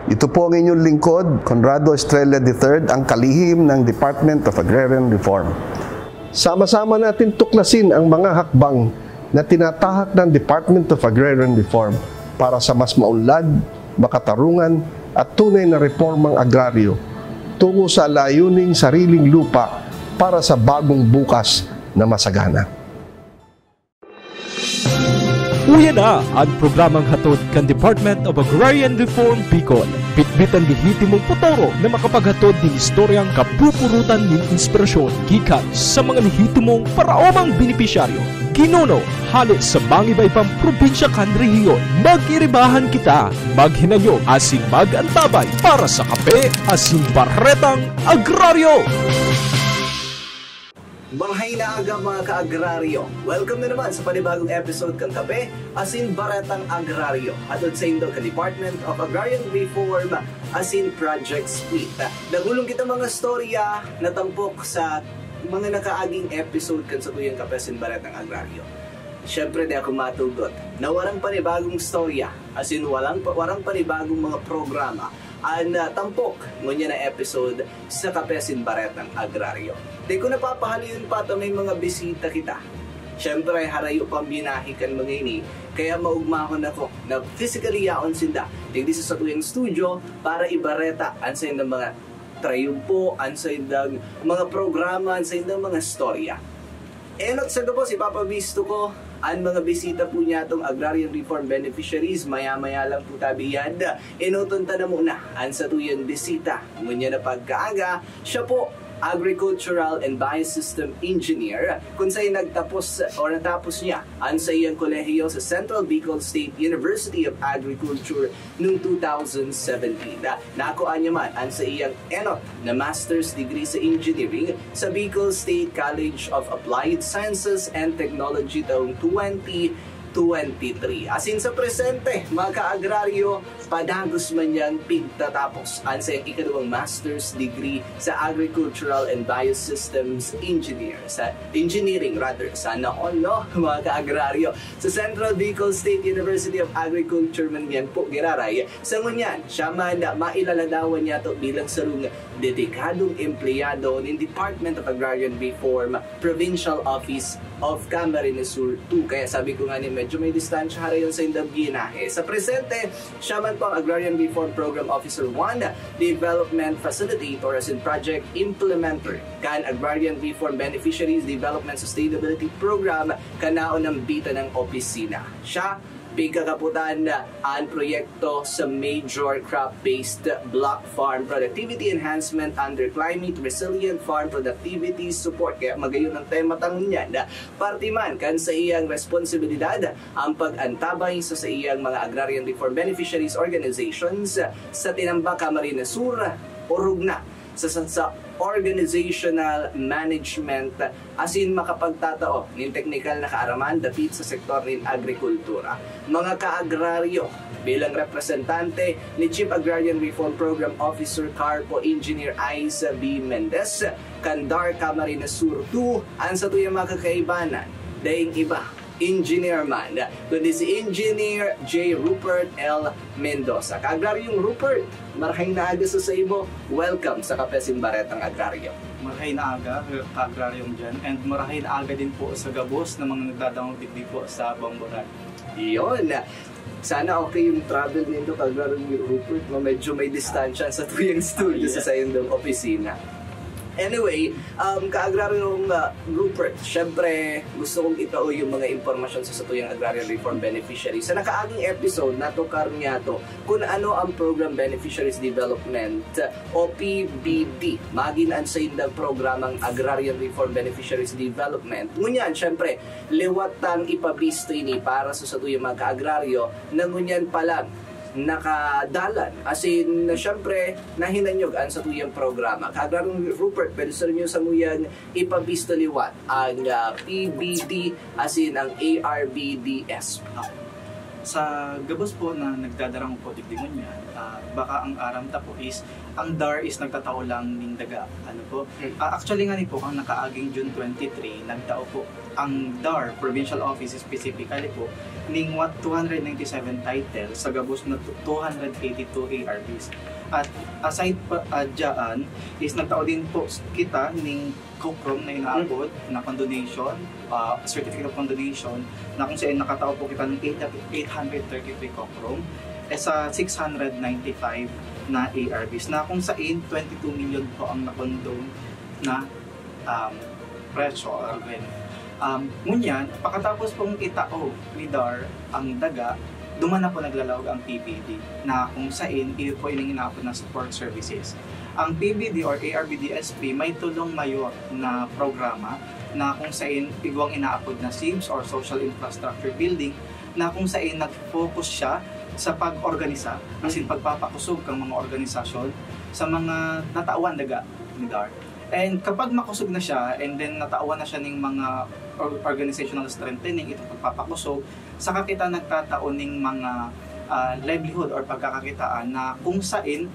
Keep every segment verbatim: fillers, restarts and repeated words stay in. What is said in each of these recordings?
Ito po ang inyong lingkod, Conrado Estrella the third, ang kalihim ng Department of Agrarian Reform. Sama-sama natin tuklasin ang mga hakbang na tinatahak ng Department of Agrarian Reform para sa mas maunlad, makatarungan at tunay na reformang agraryo tungo sa layuning sariling lupa para sa bagong bukas na masagana. Uya na an programang hatod kan Department of Agrarian Reform Bicol. Bitbit an lehitimong potoro na makapaghatod nin istoryang kapupurutan nin inspirasyon gikan sa mga lehitimong paraomang benepisyaryo. Ginuno hale sa mangiba-ibang probinsya kan rehiyon. Mag-iribahan kita, maghinanyog asin mag-antabay para sa Kape asin Baretang Agraryo! Marahay na aga, mga ka-agraryo! Welcome na naman sa panibagong episode kan Kape asin Baretang Agraryo, hatod saindo kan Department of Agrarian Reform asin Project SPLIT. Nagulong kita mga storya na tampok sa mga nakaaging episode kan satuyang Kape asin Baretang Agraryo. Siyempre, di ako matugot na warang panibagong storya, asin walang pa, warang panibagong mga programa an, ah, tampok ngunyan na episode sa Kape asin Baretang Agraryo. Di ko napapahaliyon pa ta may mga bisita kita. Siyempre, harayo pang binahi kan mga ini, kaya maugmahon ako na physically yaon sinda digdi sa satuyang studio para ibareta an saindang mga trayugpo, an saindang mga programa, an saindang mga storya. Enot sa gabos, ipapabisto ko an mga bisita po niyatong agrarian reform beneficiaries. Maya-maya lang po tabi yan. Enoton ta na muna an satuyang bisita. Ngunyan na pagkaaga, siya po, Agricultural and Biosystem Engineer, kun sain nagtapos o natapos niya an saiyang kolehiyo sa Central Bicol State University of Agriculture noong two thousand seventeen. Nakuha niya man an saiyang enot na master's degree sa engineering sa Bicol State College of Applied Sciences and Technology taong twenty twenty-three. Asin sa presente, mga ka-agraryo, padagos man niyang pigtatapos an saiyang ikaduwang master's degree sa Agricultural and Biosystems Engineer, sa Engineering rather, sana all, no, mga ka-agraryo. Sa Central Bicol State University of Agriculture man yan po giraray. Sa ngunyan, siya man mailaladawan niyato bilang sarong dedikadong empleyado nin Department of Agrarian Reform, Provincial Office of Camarines Sur two. Kaya sabi ko nga ni, medyo may distansya harayon sa indang binahe. Sa presente, siya man po ang Agrarian Reform Program Officer one, Development Facilitator asin Project Implementer kan Agrarian Reform Beneficiaries Development Sustainability Program kan naunambitan ng opisina. Siya, pigkakaputan an proyekto sa Major Crop-Based Block Farm Productivity Enhancement under Climate Resilient Farm Productivity Support. Kaya magayon ang tema ta ngunyan. Parte man kan saiyang responsibilidad ang pag-antabay sa saiyang mga agrarian reform beneficiaries organizations sa Tinambac, Camarines Sur, orog na sa, sa, sa organizational management asin makapagtatao nin teknikal na kaaraman dapit sa sektor nin agrikultura. Mga ka-agraryo, bilang representante ni Chief Agrarian Reform Program Officer Carpo Engineer Aiza B. Mendez, kan DAR Camarines Sur two, an satuyang mga kakaibanan, daing iba, engineer man, kundi si Engineer J. Rupert L. Mendoza. Ka-agraryong Rupert, marahay na aga sa saimo. Welcome sa Kape asin Baretang Agraryo. Marahay na aga, ka-agraryong Jan, and marahay na aga din po sa gabos na mga nagdadangog digdi po sa Bombo Radio. Iyon. Sana okay yung travel nindo, ka-agraryong Rupert, no? Medyo may distansya sa tuyang studio Ah, sa yes. sayong opisina. Anyway, um, ka-agraryong uh, Rupert, syempre gusto kong itao yung mga impormasyon sa satuyang agrarian reform beneficiary. Sa nakaaging episode, natukar niya to kung ano ang Program Beneficiaries Development o P B D. Magin ang saindang programang Agrarian Reform Beneficiaries Development. Ngunyan, syempre, liwat tang ipabisto ini para sa satuyang mga ka-agraryo na ngunyan pa lang nakadalan. As in, syempre, nahinanyog ang satuyang programa. Ka-agraryong Rupert, pwede sa inyo sa nguyang ipabisto liwat ang ah, P B D asin ang A R B D S. Sa gabos po na nagdadarang po digdi ngunyan, ah, Baka ang aram ta po is, ang DAR is nagtatao lang ning daga. Ano po? Hmm. Ah, actually nga ni po, ang nakaaging June twenty-three, nagtao po ang DAR, provincial office specifically po, ning what, two hundred ninety-seven titles sa gabos na two hundred eighty-two A R Bs. At aside pa uh, dyan, is nagtao din po kita ning COCROM na inaabot na condonation, uh, certificate of condonation, na kung saan nakatao po kita ng eight- 833 COCROM, eh sa six hundred ninety-five na A R Bs, na kung saan twenty-two million po ang na-condone na um, presyo or rent. Um, ngunyan, pakatapos pong itao ni DAR ang daga, duman na po naglalaog ang P B D, na kung saan iyo po ining inaapod na support services. Ang P B D or A R B D S P may tulong mayor na programa na kung saan igwang inaapod na SIBS or Social Infrastructure Building, na kung saan nag-focus siya sa pag-organisa, as in pagpapakusog kang mga organisasyon sa mga natawan daga ni DAR. And kapag makusog na siya, and then natawan na siya ning mga or- organizational strengthening, itong pagpapakusog, saka kita nagtatao ning mga ah, livelihood or pagkakakitaan na kung sain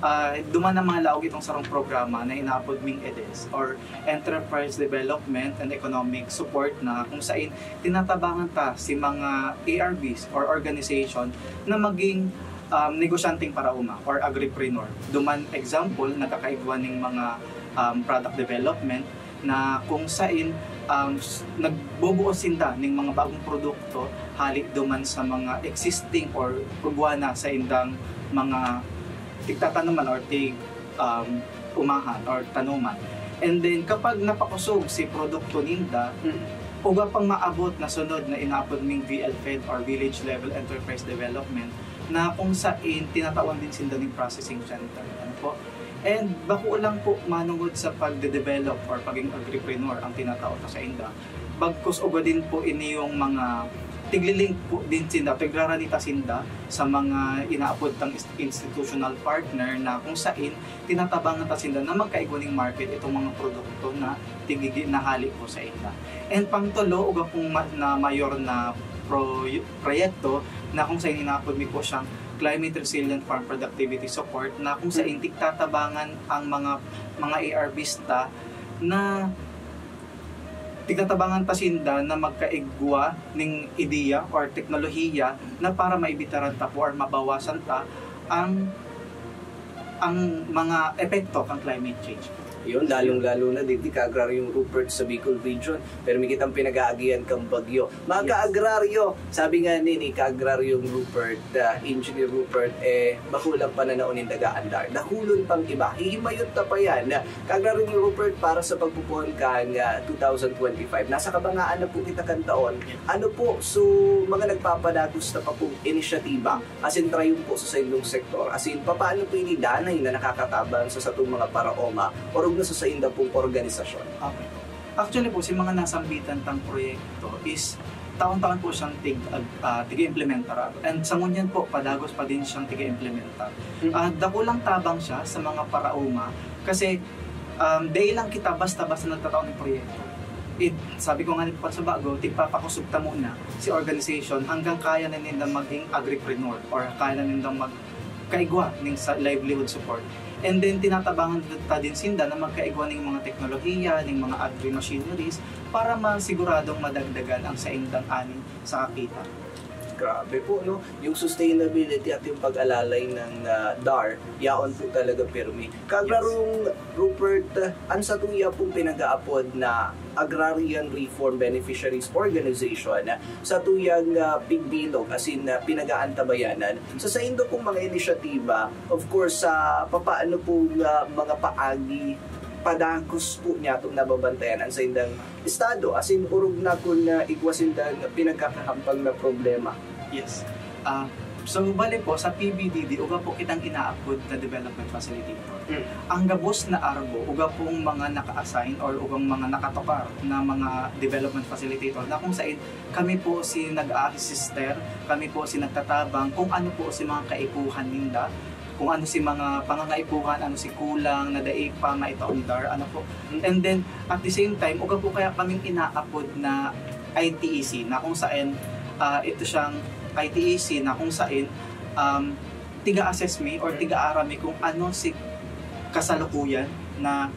ah, duman ang mga laog itong sarong programa na inaapod ming EDES or Enterprise Development and Economic Support, na kung sain tinatabangan ta si mga A R Bs or organization na maging um, negosyanteng paraoma or agripreneur. Duman, example, nagkakaigwa ning mga um, product development na kung sain um, s- nagbubuo sinda ning mga bagong produkto hali duman sa mga existing or ugwa na sa indang mga tigtatanuman or tig um, umahan or tanuman. And then kapag napakusog si produkto ninda, Mm. uga pang maabot na sunod na inaapod ming V L fed or Village Level Enterprise Development, na kung sain tinatawan din sinda ning processing center. Ano po? And bako lang po manungod sa pagde-develop or paging agripreneur ang tinatao ta sa inda. Bagkus uga din po ini yung mga tiglilink po din sinda, tigraranita sinda sa mga inaapod tang is- institutional partner na kung sain tinatabangan ta sinda na magkaigwa ning market itong mga produkto na tigigi na hali po sa inda. And pangtulo, uga pong ma- na mayor na pro- proyekto na kung sain inaapod mi po siyang Climate Resilient Farm Productivity Support, na kung sain tigtatabangan ang mga mga A R Bs ta na tigtatabangan ta sinda na magkaigwa ning ideya or teknolohiya na para maibitaran ta po or mabawasan ta ang ang mga epekto kan climate change. Yun, lalong-lalo na digdi ka-agraryong Rupert sa Bicol Region. Pero may kitang pinag-aagihan kang bagyo. Mga Yes. Ka-agraryo, sabi nga ni, ni Ka-agraryong Rupert, ah, Engineer Rupert, eh, bakulang pananaon nin daga an DAR. Dakulon pang iba. Hihimayot ta pa yan. Ka-agraryong Rupert, para sa pagpupuon kan ah, two thousand twenty-five, nasa kabangaan na po kita kan taon. Ano po, so, mga nagpapadagos na pa pong inisyatiba asin trayon po sa saindong sektor, asin papaano po ini danay na nakakatabang sa satong mga paraoma orog na sa sainda pong organisasyon? Okay po. Actually po, si mga nasambitan tang proyekto is taon-taon po siyang tig, ag- ah, tig-implementar. And sa ngunyan po, padagos pa din siyang tig-implementar. Mm. Ah, dakulang tabang siya sa mga paraoma kasi um, dahil lang kita basta-basta nagtatao ng proyekto. It, sabi ko nga ni Papa sa bago, tigpapakusog ta muna si organization hanggang kaya na nila maging agripreneur or kaya na nila mag kaigwa ning sa livelihood support. And then tinatabangan ta din sinda na magkaigwa ning mga teknolohiya, ning mga agri-machineries para masiguradong madagdagan ang saindang ani sa kakita. Grabe po, no? Yung sustainability at yung pag-alalay ng ah, DAR, yaon po talaga pirmi. Ka-agraryong Rupert, ah, an satuya pong pinag-aapod na Agrarian Reform Beneficiaries Organization, ah, satuyang ah, pigbilog, asin ah, pinag-aantabayanan. Sa saindo pong mga inisyatiba, of course, sa papaano pong ah, mga paagi, padagos po niya itong nababantayan ang saindang estado, asin orog na kun ah, igwa sindang pinagkakahampang na problema. Yes. Ah, so, bale po, sa P B D D, uga po kitang inaapod na development facilitator. Mm. Ang gabos na arbo, uga pong mga naka-assign or ugang mga nakatukar na mga development facilitator na kung sain kami po si nag-aasister, kami po si nagtatabang kung ano po si mga kaipuhan ninda, kung ano si mga pangangaipuhan, ano si kulang, na dai pa maitaondar, ano po. Mm. And then, at the same time, uga po kaya kaming inaapod na I T E C, na kung sain, ah, ito siyang I T E C na kung sain, um, Tiga-assess mi or tiga-aram mi kung ano si kasalukuyan na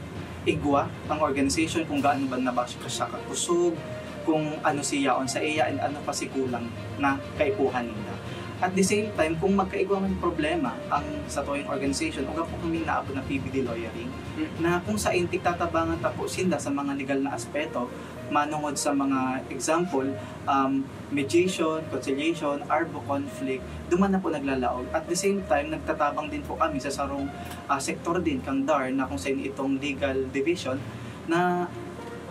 igwa ang organization, kung gaano ba na ba siya kakusog, kung ano si yaon sa iya, and ano pa si kulang na kaipuhan ninda. At the same time, kung magkaigwa man problema ang satuyang organization, uga po kami naabot na P B D lawyering, na kung sain tigtatabangan ta po sinda sa mga legal na aspeto, manungod sa mga example, um, mediation, conciliation, arbo conflict, duman na po naglalaog. At the same time, nagtatabang din po kami sa sarong ah, sektor din kang dar na kung saan itong legal division na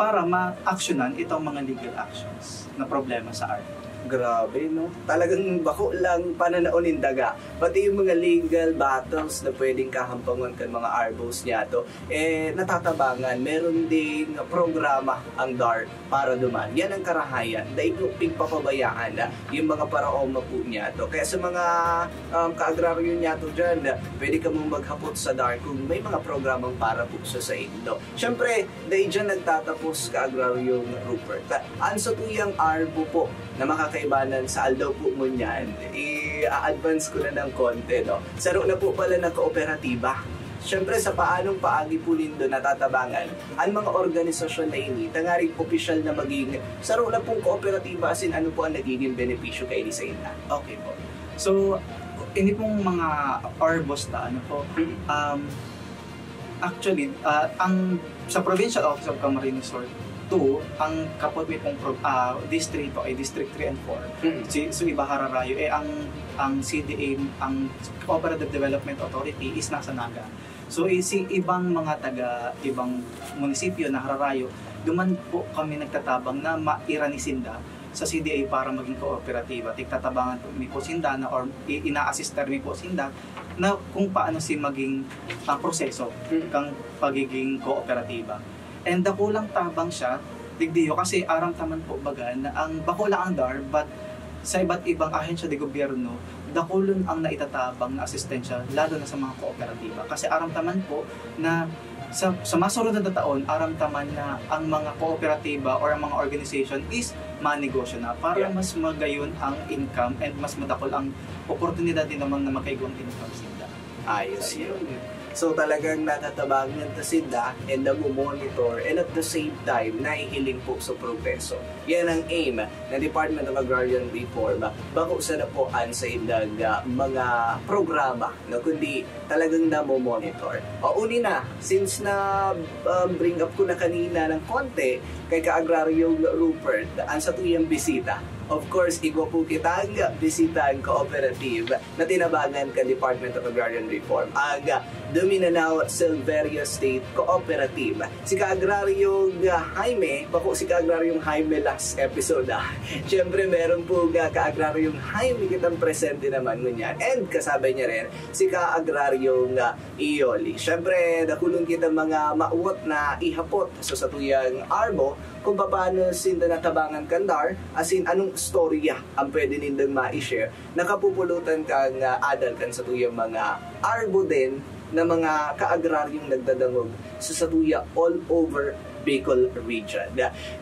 para ma-actionan itong mga legal actions na problema sa arbo. Grabe, no? Talagang bako lang pananaon nin daga. Pati yung mga legal battles na pwedeng kahampangon kan mga arbos niya to, eh, natatabangan. Meron ding programa ang dar para duman. Yan ang karahayan. Dai po pigpapabayaan na yung mga paraoma po niya to. Kaya sa mga um, kaagraryo niya to dyan, pwede ka mong maghapot sa dar kung may mga programang para po sa saindo. Siyempre, dai dyan nagtatapos, kaagraryong Rupert. Ang satuyang arbo po na makakaibanan sa aldaw po ngunyan, i-advance ko na ng konti, no? Saro na po pala na kooperatiba. Siyempre, sa paanong paagi po nindo natatabangan ang mga organisasyon na ini, tangaring opisyal na maging saro na pong kooperatiba, asin ano po ang nagiging benepisyo kaini sa inda? Okay po. So, ini pong mga arbos na ano po, um, actually, ah, ang sa Provincial Office of Camarines Sur two, ang kapot mi pong pro, ah, distrito ay District three and four. Mm. Si, so, iba hararayo, eh, ang, ang C D A, ang Cooperative Development Authority is nasa Naga. So, eh, si ibang mga taga, ibang munisipyo na hararayo, duman po kami nagtatabang na mairani sinda sa C D A para maging kooperatiba. Tigtatabangan po mi po sinda na, or i- ina-assister mi po sinda na kung paano si maging ah, proseso Mm. kang pagiging kooperatiba. And dakulang tabang siya, digdiyo, kasi aram ta man po baga na ang bako lang ang dar, but sa iba't ibang ahensya de gobyerno, dakulon ang naitatabang na asistensya, lalo na sa mga kooperatiba. Kasi aram ta man po na sa, sa masunod na taon, aram ta man na ang mga kooperatiba or ang mga organization is manegosyo na para Yeah. mas magayon ang income and mas madakol ang oportunidad din naman na makaigwang income sinda. Ayos yun. So talagang natatabangan ta sinda and namomonitor, and at the same time, nahihiling po sa progreso. Yan ang aim ng Department of Agrarian Reform. Bako sana po ang sa indang ah, mga programa, no, kundi talagang namomonitor. O uni na, since na um, bring up ko na kanina ng konti kay Kaagraryong Rupert, ang satuyang bisita. Of course, igwa po kitang bisita ang cooperative na tinabangan kan Department of Agrarian Reform, ang Duminanao Silverio State Cooperative. Si Kaagraryong Jaime, bako si Kaagraryong Jaime last episode ah. Siyempre, meron po nga Kaagraryong Jaime kitang presente naman ngunyan. And kasabay niya rin, si Kaagraryong ah, Ioli. Siyempre, dakulon kita mga mawot na ihapot sa satuyang arbo kung paano sinda natabangan kan dar, asin anong istorya ang pwede nindang ma-share na kapupulutan kan ah, adal kan satuyang mga arbo din na mga kaagraryong nagdadangog sa satuya all over Bicol region.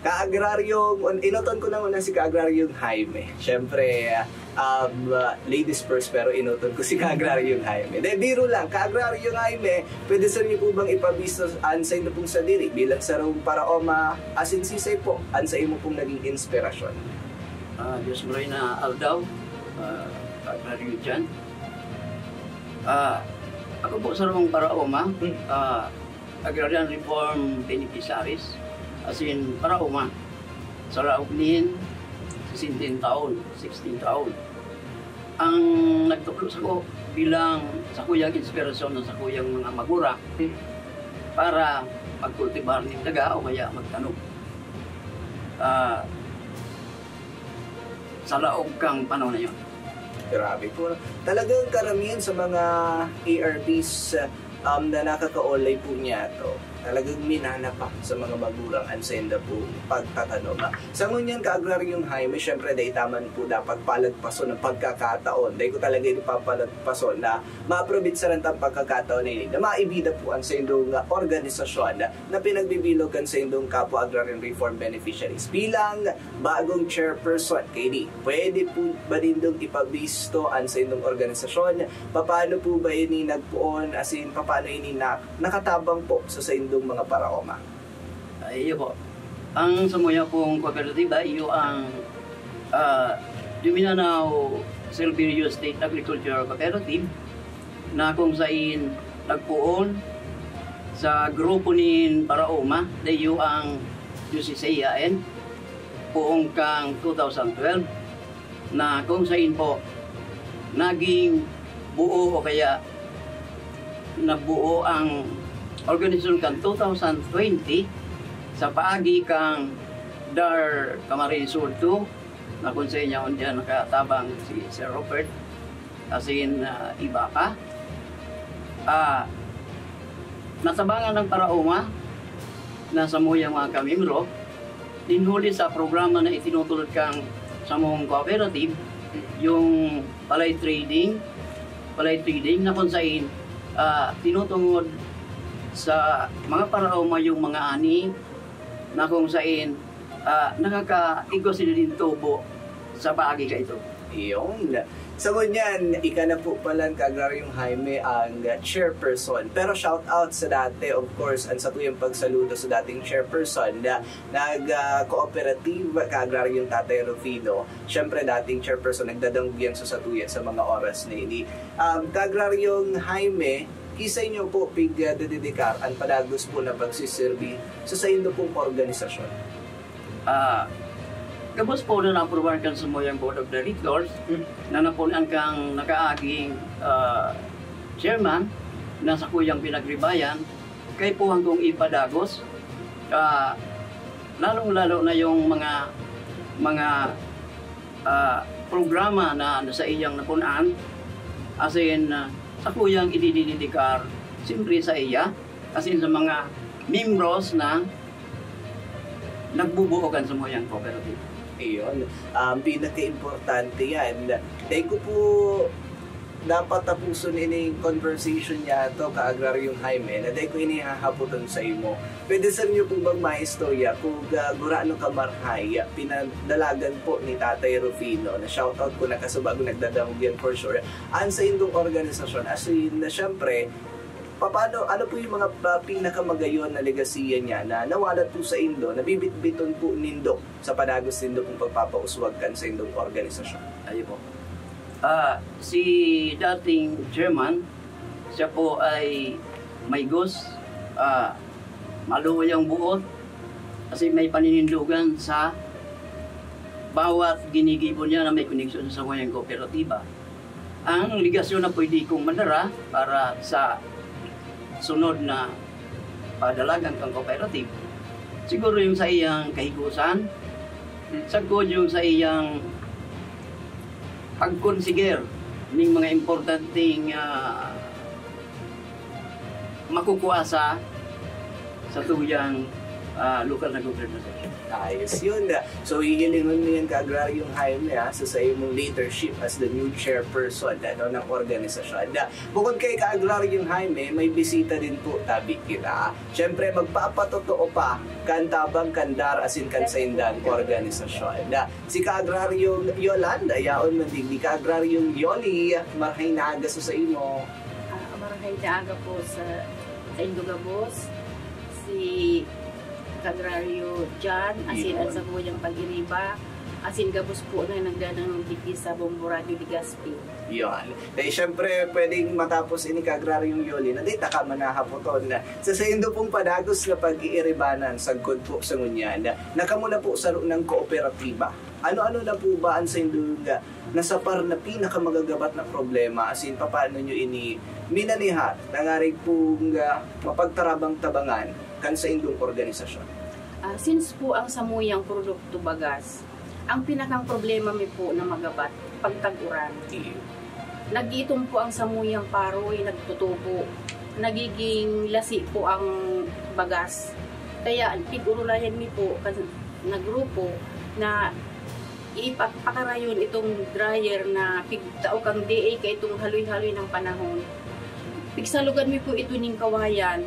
Kaagraryong, un- inuton ko na muna si Kaagraryong Jaime. Siyempre, um, uh, ladies first, pero inuton ko si Kaagraryong Jaime. De, biro lang, Kaagraryong Jaime, pwede sa niyo po bang ipabista ang sa inyo pong sadiri bilang sarong paraoma, asin sisay po ang sa imo pong naging inspirasyon? Ah, Diyos maray na aldaw, ah, Kaagraryo dyan. Ah, ako po sarong paraoma, Hmm. ah, Agrarian Reform Beneficiaries, asin paraoma, sa laog nin sixteen taon, sixteen taon. Ang nagtuklo sako bilang sakuyang inspirasyon na sakuyang mga magura Hmm. para magkultibar nin daga o kaya magtanom. Ah, sa laog kang panahon na yun. Grabe po. Talagang karamihan sa mga A R Bs um, na nakakaolay po niya to, Talagang minana pa sa mga magurang an sainda pong pagtatanom. Sa ngunyan, Kaagraryong Jaime, syempre, dai ta man po dapat palagpason ang pagkakataon. Dai ko talaga ito papalagpason na maaprobitsaran ta ang pagkakataon na ini na maibida po ang saindong, ah, organisasyon na pinagbibilog kan saindong kapwa agrarian reform beneficiaries bilang bagong chairperson. Kaini, pwede po ba nindong ipabisto ang saindong organisasyon? Papaano po ba ini nagpoon? As in, papaano ini na, nakatabang po sa saindong mga paraoma? Ay, iyo po. Ang samuya pong kooperatiba, iyo ang, ah, Mindanao Silverio State Agricultural Cooperative, na kung sain nagpoon sa grupo nin Paraoma, dayo ang Diocese yaen, poon kang two thousand twelve, na kung sain po naging buo o kaya nabuo ang organisasyon kan two thousand twenty sa paagi kang DAR Camarines Sur two, na kung sa inyo, diyan nakatabang si Sir Robert, asin, ah, iba pa. Ah, natabangan ng Paraoma na samuyang mga kamembro, nin huli sa programa na itinutulod kang samong cooperative, yung palay trading, palay trading na kung sain, ah, tinutungod sa mga Paraoma yung mga ani na kung sain, ah, nakakaigwa sila nin tubo sa paagi ka ito. Iyon. Sa ngunyan, ika na po palan, Kaagraryong Jaime, ang chairperson. Pero shout out sa dati, of course, ang satuyang pagsaludo sa dating chairperson na nag-cooperative, Kaagraryong Tatay Rufino. Siyempre, dating chairperson, nagdadangog yan sa satuyan sa mga oras na ini. Um, Kaagraryong Jaime, kisay niyo po pig, ah, dededikar an padagos po na pagsiserbi sa saindo pong organisasyon? Ah, gabos po na naaprubahan kan samuyang Board of Directors, na napunan kang nakaaging, ah, chairman na sakuyang pinagribayan, kaipuhan kong ipadagos, ah, lalong-lalo na yung mga, mga, ah, programa na, na sa iyang napunan, as in, ah, sakuyang idididikar, siyempre sa iya, as in sa mga membros na nagbubuo kan samuyang cooperative. Iyon. Ang pinaka-importante yan. Dai ko po dapat tapuson ining conversation niya to, Kaagraryong Jaime, na dai ko ini hahapoton sa imo. Pwede sa inyo po bang maistorya kung, ah, gurano ka marahay, pinadalagan po ni Tatay Rufino, na shoutout ko na kasubago nagdadangog yan for sure, ang saindong organisasyon, as in, na siyempre, paano, ano po yung mga, ah, pinakamagayon na legasiya niya na nawalat po sa indo, nabibitbiton po nindo sa padagos nindo pong pagpapauswag kan saindong organisasyon? Ayo po. Ah, si dating chairman, siya po ay maigos, ah, maluoy ang buot, kasi may paninindogan sa bawat ginigibo niya na may koneksyon sa samuyang kooperatiba. Ang legasyon na pwede kong madara para sa sunod na padalagan kang cooperative, siguro yung sa iyang kahigusan, sagkod yung sa iyang pagkonsider ning mga importanteng, ah, makukuha sa, sa tuyang, ah, lokal na gobyerno. Ayos yun. So, hihilingon mo yan, Kaagraryong Jaime, ha, sa, sa imong leadership as the new chairperson, ano, ng organisasyon. Bukod kay Kaagraryong Jaime, may bisita din po, tabi kita. Siyempre, magpapatotoo pa kan tabang kan DAR asin kan saindang organisasyon. Si Kaagraryong Yolanda, yaon man digdi, Kaagraryong Yoli, marahay na aga sa imo. Ah, marahay na aga po sa, sa indo gabos. Si Kagraryo John, asin Yun. Ang sabuyang pag-iriba, asin gabos po na nagdadangog digdi sa Bombo Radio Legazpi. Yan. Eh, syempre, pwedeng matapos ini, Kaagraryong Yoli, na di ta ka manahapoton na sa saindo pong padagos na pag-iiribanan, sagkod po sa ngunyan, na kamo na po saro ng kooperatiba. Ano-ano na po ba ang saindo nga nasapar na pinakamagagabat na problema? As in, paano nyo ini minaniha, tangarig pong, ah, mapagtarabang-tabangan kan saindong organisasyon? Ah, since po ang samuyang produkto bagas, ang pinakang problema mi po na magabat, pagtag-uran. Iyo. Nag-iitom po ang samuyang paroy, nagtutubo. Nagiging lasi po ang bagas. Kaya pig-orolayan mi po kan, na grupo na ipakarayon itong dryer na pigtao kang D A ka itong haloy-haloy ng panahon. Pigsalogan mi po ito ning kawayan.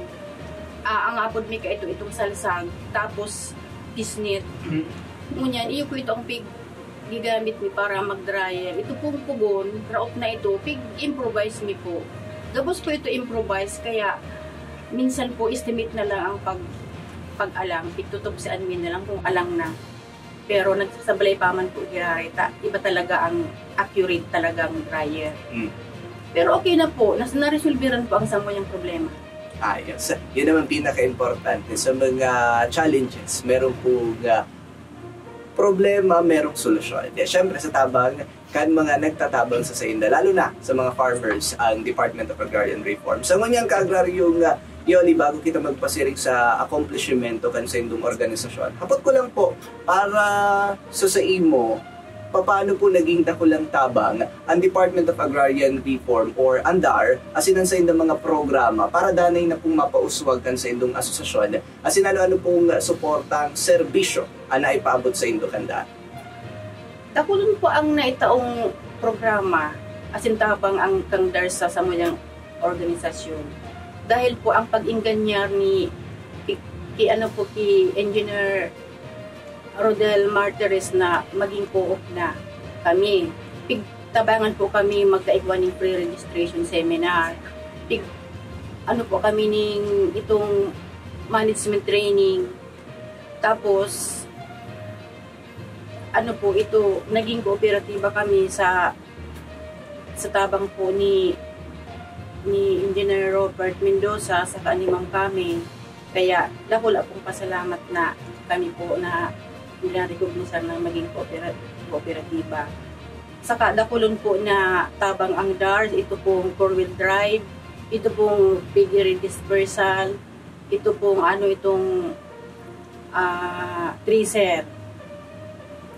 Ah, ang apod mi ka ito, itong salsag, tapos kisnit. Ngunyan, iyo po ito ang pig gigamit mi para mag-dryer. Ito pong pugon, raot na ito, pig-improvise mi po. Gabos po ito improvise, kaya minsan po estimate na lang ang pag pag-alang, pigtutubsian mi na lang kung alang na. Pero nagsasablay pa man po giraray ta, iba talaga ang accurate talagang dryer. Mm. Pero okay na po, nas naresolbiran po ang samuyang problema. Ayos. Yun naman pinaka-importante sa mga challenges. Meron po nga problema, merong solusyon. Kaya syempre sa tabang kan mga nagtatabang sa sainda, lalo na sa mga farmers, ang Department of Agrarian Reform. Sa ngunyan, Kaagraryong, ah, Yoli, bago kita magpasiring sa akomplishmento kan saindong organisasyon, hapot ko lang po, para sa saimo, paano po naging dakulang tabang ang Department of Agrarian Reform or ang DAR, asin ang saindong mga programa para danay na pong mapauswag kan saindong asosasyon, asin ano-ano pong suportang serbisyo ang naipaabot saindo kan DAR? Dakulon po ang naitaong programa, asin tabang ang kan DAR sa samuyang organisasyon. Dahil po ang pag-ingganyar ni ki, ki ano po, ki Engineer Rodel Martires na maging co-op na kami. Pigtabangan po kami magkaigwa ning pre-registration seminar. Pig, ano po kami ning itong management training. Tapos, ano po ito, naging kooperatiba kami sa sa tabang po ni ni Engineer Robert Mendoza saka ni Ma'am Kami. Kaya dakula pong pasalamat na kami po na nare-recognisan na maging koopera- kooperatiba. Saka dakulon po na tabang ang DARS, ito pong four-wheel drive, ito pong piggery dispersal, ito pong ano itong ah, thresher.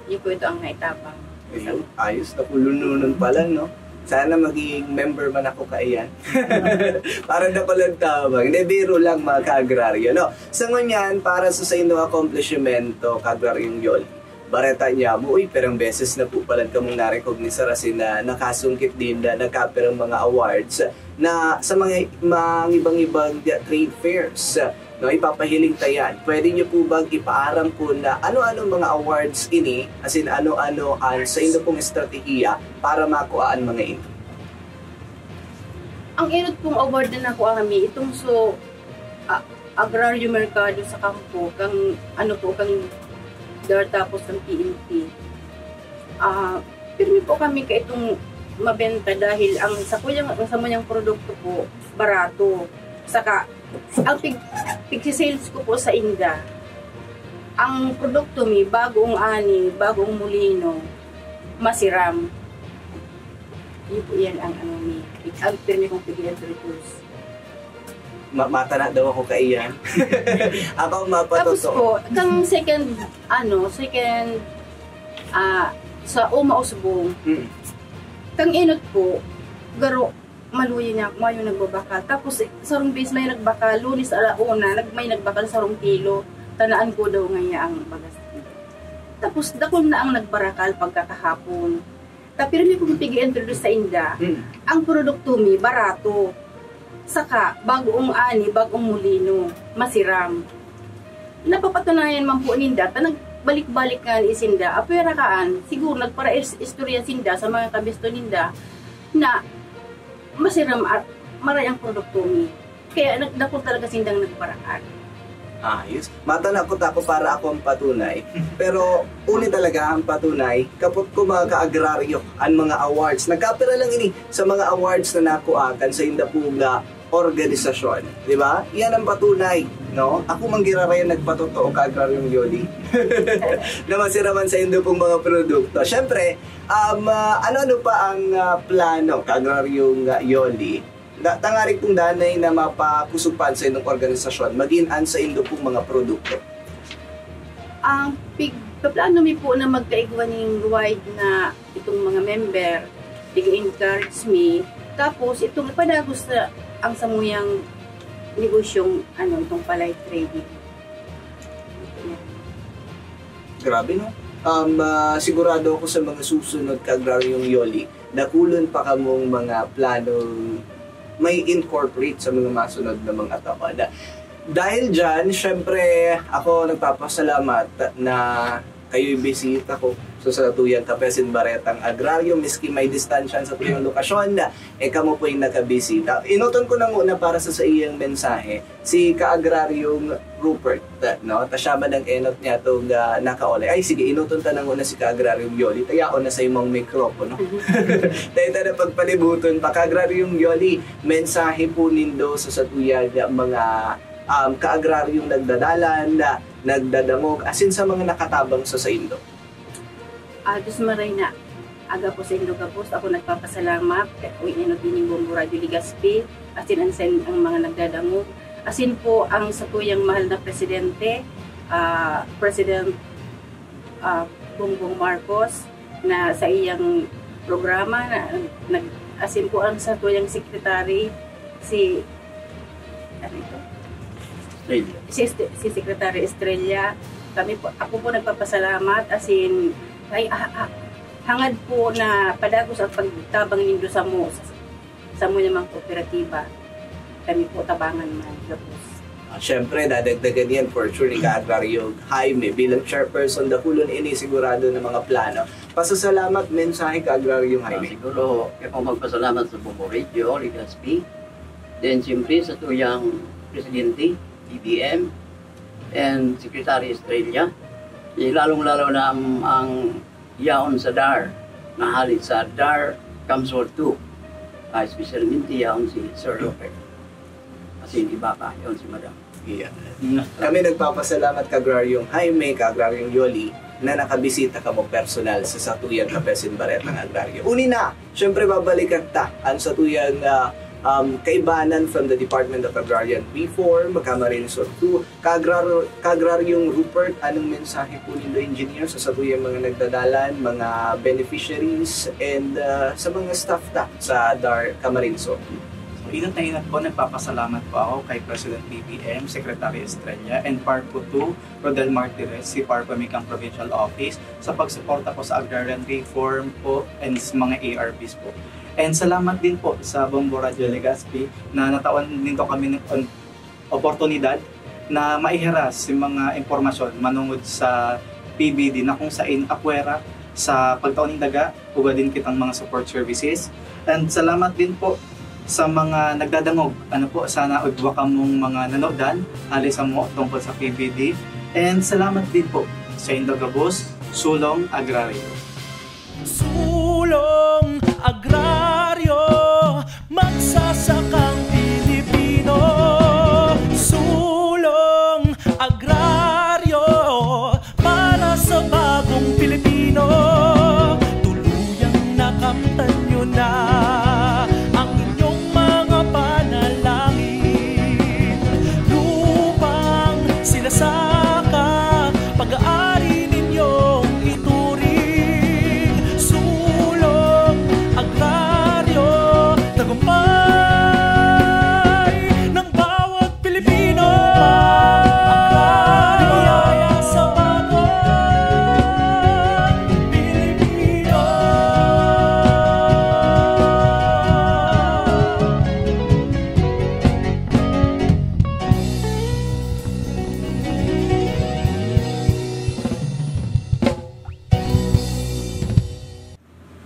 Yun po ito ang naitabang. Ayun, ayos na kulununan pa lang, no? Sana maging member man ako kaiyan. Para dakulang tabang. Hindi, biro lang, mga kaagraryo, no? Sa ngunyan, para sa saindong akomplishmento, Kaagraryong Yoli, bareta niya mo, uy, pirang beses na po pala kamong narecognize, asin na nakasungkit din na nagkapirang mga awards na sa mga, mga ibang-ibang trade fairs, no, ipapahiling ta yan. Pwede niyo po bang ipaaram po na ano-ano mga awards ini, asin ano-ano ang saindo pong estratehiya para makua an mga ini? Ang enot pong award na nakuha kami, itong so, ah, agraryo merkado sa kampo, kang, ano po, kang DAR tapos kang P N P. Ah, pirmi po kami kaitong mabenta dahil ang sakuyang, ang samuyang produkto po, barato. Saka, ang pig, pigsi-sales ko po sa inda, ang produkto mi, bagoong ani, bagoong mulino, masiram. Yun po yan ang ano ni, ang pirmi kong pig-introduce. Ma- matana daw ako kaiyan. Ako Tapos mapatotoo. po, kang second, ano, second, ah, sa Uma Usbong, Mm. kang enot po, garo, maluya niya, mayo nagbabakal. Tapos, eh, sarong bis may nagbakal, Lunes ala una, nag, may nagbakal sarong kilo, tanaan ko daw ngayon ang bagas. Tapos, dakul na ang nagbarakal pagkakahapon. Ta pirmi kong pig-introduce sa inda, Mm. ang produkto mi, barato. Saka, bagoong ani, bagoong mulino, masiram. Napapatunayan man po ninda, ta nagbalik-balik nga ni sinda, apwera kaan, siguro nagpara-istorya sinda sa mga kabisto ninda na masiram at maray ang produkto mi. Kaya nagdakul talaga sindang nagbarakal. Ayos. Matana ko ta ako para ako ang patunay. Pero uli talaga ang patunay, kapot ko mga kaagraryo, ang mga awards. Nagkapira lang ini sa mga awards na nakuha kan sainda pong organisasyon. Di ba? Yan ang patunay. No? Ako man giraray ang nagpatotoo, Kaagraryong Yoli. Na masiraman saindo pong mga produkto. Siyempre, um, ah, ano-ano pa ang ah, plano, Kaagraryong ah, Yoli? Da, tangarig pong danay na mapakusog pa an saindong organisasyon, magin an saindo pong mga produkto. Ang pig, paplano mi po na magkaigwa ning wide na itong mga member, pig-encourage mi. Tapos itong ipadagos sa ang samuyang negosyong, ano, itong palay trading. Grabe, no? Um, ah, sigurado ako sa mga susunod, Ka-Agraryong Yoli, dakulon pa kamong mga planong may incorporate sa mga masunod na mga taon. Dahil dyan, syempre, ako nagpapasalamat na kayo'y bisita ko. So, sa tuyang Kape asin Baretang Agraryo, miski may distansya sa tuyang lokasyon, eh, kamo po'y nakabisita. Enoton ko na muna para sa saiyang mensahe si Ka-Agraryong Rupert, no? Ta siya man ang enot niya itong, ah, nakaolay. Ay, sige, enoton ta na muna si Ka-Agraryong Yoli. Tayaon na sa imong mikropono. Tayo ta na pagpalibuton pa. Ka-Agraryong Yoli, mensahe po nindo sa satuyang mga, um, ka-agraryong nagdadalan, na nagdadangog, asin sa mga nakatabang sa saindo. Ah, Diyos maray na aga po sa indo gabos. Ako nagpapasalamat kay Uy Enot ining Bombo Radyo Legazpi, asin ang, sa ang mga nagdadangog. Asin po ang satuyang mahal na presidente, ah, President, ah, Bongbong Marcos, na sa iyang programa na nag-, asin po ang satuyang secretary, si, ano ito? Estrella. Si Est-, si Secretary Estrella. Kami po, ako po nagpapasalamat, asin, ay, ah, ah, hangad po na padagos ang pagtabang nindo sa mo, sa, sa mo namang kooperatiba. Kami po tabangan man, gabos. Ah, syempre, dadagdagan yan for sure ni Ka-Agraryong Jaime. Bilang chairperson, dakulon ini sigurado na mga plano. Pasasalamat, mensahe, Ka-Agraryong Jaime. Ah, siguro, kaya po magpasalamat sa Bombo Radio, Legazpi. Then, siyempre, sa tuyang presidente, B B M, and Secretary Estrella. Eh, lalong-lalo na ang, ang yaon sa DAR, na hali sa DAR Kamsor two. Ah, especialmente yaon si Sir Robert. Kasi yung iba pa, yaon si Madam. Iya. Kami nagpapasalamat, Ka-Agraryong Jaime, Ka-Agraryong Yoli, na nakabisita kamo personal sa satuyang Kape asin Baretang Agraryo. Uni na, syempre, babalikan ta ang satuyang, ah, um, kaibanan from the Department of Agrarian Reform, Camarines Sur two, Ka-Agrar-, Ka-Agraryong Rupert, anong mensahe po nindo, Engineer, sa satuyang mga nagdadalan, mga beneficiaries, and, ah, sa mga staff ta sa DAR Camarines Sur? So, inot na inot po, nagpapasalamat po ako kay President B B M, Secretary Estrella, and PARPO two, Rodel Martires, si PARPO Micang Provincial Office, sa pagsuporta po sa agrarian reform po and sa mga A R Bs po. And salamat din po sa Bombo Radyo Legazpi na natawan nito kami ng on-, oportunidad na maihiras yung mga impormasyon manungod sa P B D na kung sain apwera sa pagtao nin daga, ugwa din kitang mga support services. And salamat din po sa mga nagdadangog. Ano po, sana ugwa kamong mga nanodan, hali sa mo tungkol sa P B D. And salamat din po sa indo gabos, Sulong Agraryo. Sulong Agraryo, magsasakang Pilipino. Sulong Agraryo, para sa bagong Pilipino. Tuluyang nakamtan nyo na ang inyong mga panalangin. Lupang sinasaka, pag-aari ninyong ituring. Sulong Agraryo, tagumpay ng bawat Pilipino. Agraryo sa bagong Pilipino.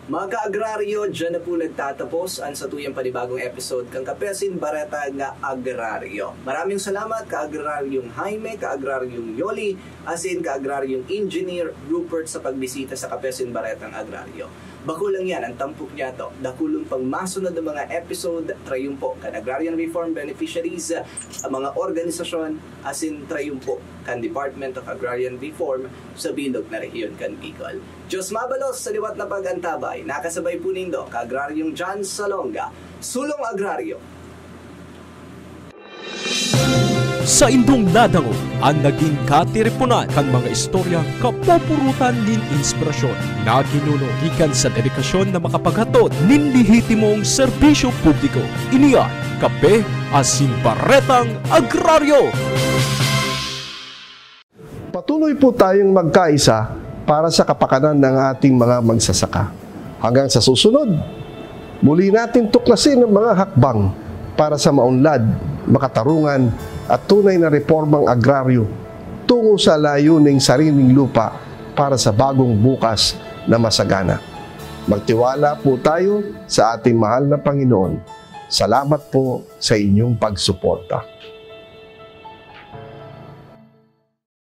Mga ka-agraryo, dyan na po nagtatapos ang satuyang panibagong episode kan Kape asin Bareta nga Agraryo. Maraming salamat, Ka-Agraryong Jaime, Ka-Agraryong Yoli, asin Ka-Agraryong Engineer Rupert sa pagbisita sa Kape asin Baretang Agraryo. Bako lang yan ang tampok niyato. Dakulon pang masunod na mga episode, trayumpo kan agrarian reform beneficiaries, ang mga organisasyon, asin trayumpo kan Department of Agrarian Reform sa bilog na rehiyon kan Bicol. Diyos mabalos sa liwat na pag-antabay. Nakasabay po nindo, Ka-Agraryong John Salonga, Sulong Agraryo. Saindong nadangog an nagin katiriponan kan mga istoryang kapupurutan nin inspirasyon na ginuno gikan sa dedikasyon na makapaghatod nin lehitimong serbisyo publiko. Ini an Kape asin Baretang Agraryo. Patuloy po tayong magkaisa para sa kapakanan ng ating mga magsasaka. Hanggang sa susunod, muli natin tuklasin ang mga hakbang para sa maunlad, makatarungan at tunay na reformang agraryo tungo sa layuning sariling lupa para sa bagong bukas na masagana. Magtiwala po tayo sa ating mahal na Panginoon. Salamat po sa inyong pagsuporta.